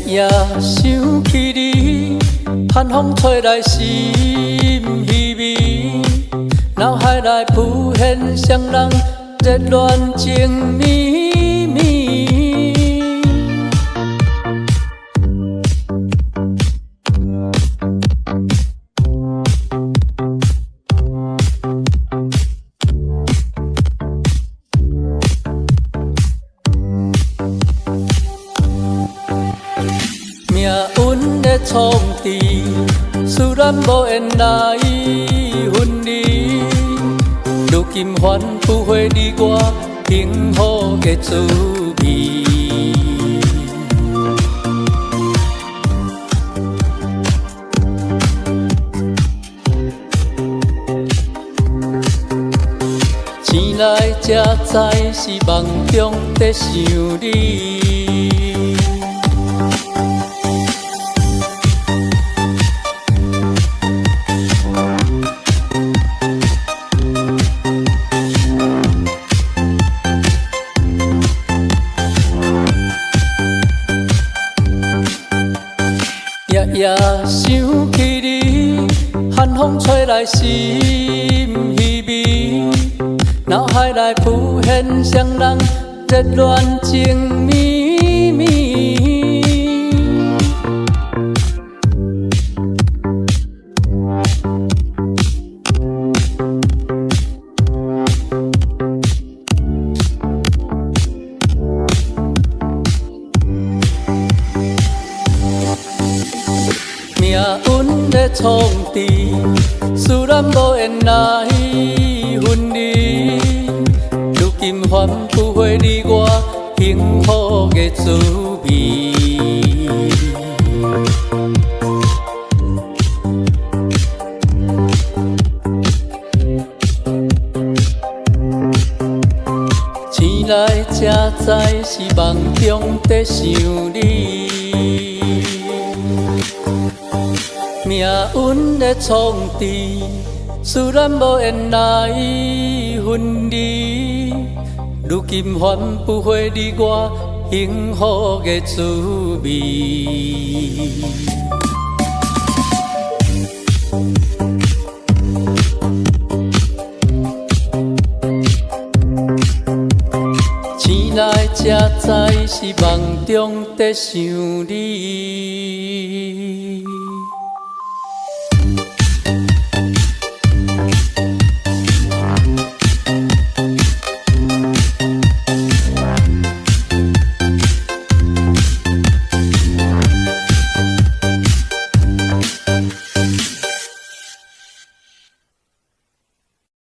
夜想起你，寒風吹來心稀微，腦海內浮現雙人熱戀情綿綿。命運的創治，使咱無緣來分離。如今還浮現你我幸福的滋味。醒來才知是夢中在想你。夜夜想起你，寒風吹來心稀微，腦海內浮現雙人熱戀情綿綿。命運的創治，使咱無緣來分離。如今還浮現你我幸福的滋味。醒來才知是夢中在想你。命運的創治，使咱無緣來分離。如今還浮現你我幸福的滋味。醒來才知是夢中在想你。